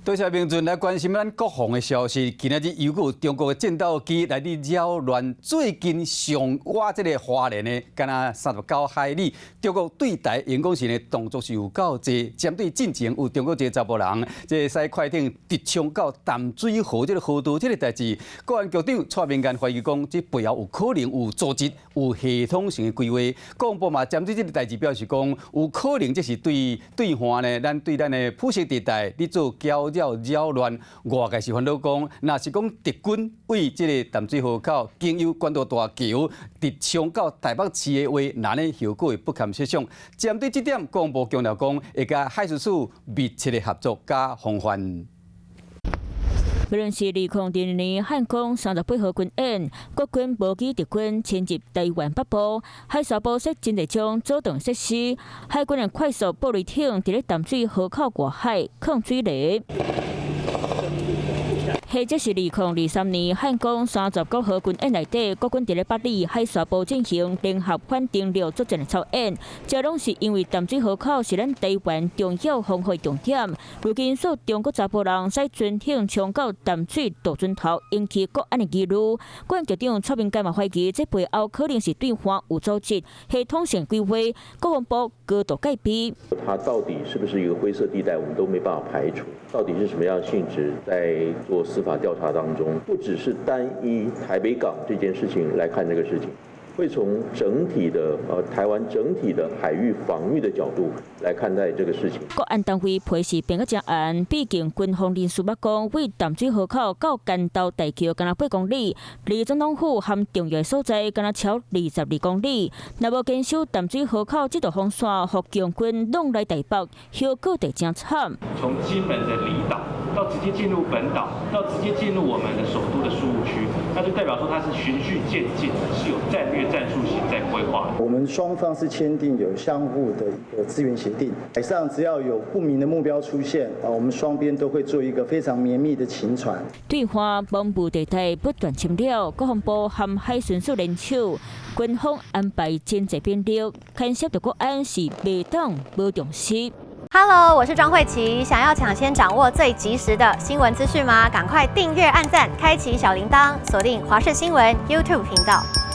多謝明俊來關心咱國防的消息。今仔日又閣有中國的戰鬥機來佇擾亂，最近上倚這个花蓮的，敢若39海里。中國對台用講是呢動作是有夠濟，針對進前有中國一个查埔人，這個駛快艇直衝到淡水河這个河道這个代誌，國安局長蔡明彥懷疑講，這背後有可能有組織、有系統性的規劃。國防部嘛針對這个代誌表示講，有可能這是對對岸呢，咱對咱的灰色地帶咧做攪擾擾亂，外界是煩惱講，若是講敵軍對這个淡水河口經由關渡大橋直衝到台北市的話，那呢後果會不堪設想。針對這點，國防部強調講，會佮海巡署密切的合作佮防範。無論是2022年漢光38號軍演，國軍無機敵軍侵入台灣北部，海沙部設真濟種阻擋設施，海軍的快速布雷艇佇咧淡水河口外海囥水雷。彼這是2023年漢光39號軍演內底，國軍佇咧八里海沙埔進行聯合反登陸作戰的操演。這攏是因為淡水河口是咱台灣重要防衛重點。如今說中國查埔人駛船艇衝到淡水渡船頭，引起國安的疑慮。國安局長蔡明介嘛懷疑，這背後可能是對岸有組織、系統性規劃，國防部高度戒備。它到底是不是一個灰色地帶，我們都沒辦法排除。到底是什麼樣性質，在做司法調查當中，不只是單一台北港這件事情來看這個事情，會從整體的台灣整體的海域防禦的角度來看待這個事情。國安單位批示變甲誠嚴，畢竟軍方人士捌講，對淡水河口到關渡大橋，敢若8公里，離總統府和重要所在，敢若超22公里。若無堅守淡水河口這道防線，予共軍弄來台北，後果就誠慘。從金門的離島到直接進入本島，到直接進入我們的首都的宿務區，那就代表說它是循序漸進的，是有戰略戰術性在規劃。我們雙方是簽訂有相互的一個支援協定，海上只要有不明的目標出現，啊，我們雙邊都會做一個非常綿密的勤傳。對岸模糊地帶不斷侵擾，國防部和海巡署聯手，軍方安排真濟兵力，牽涉到國安是袂當無重視。 Hello，我是莊慧琪。想要搶先掌握最及時的新聞資訊嗎？趕快訂閱、按讚、開啟小鈴鐺，鎖定華視新聞 YouTube 頻道。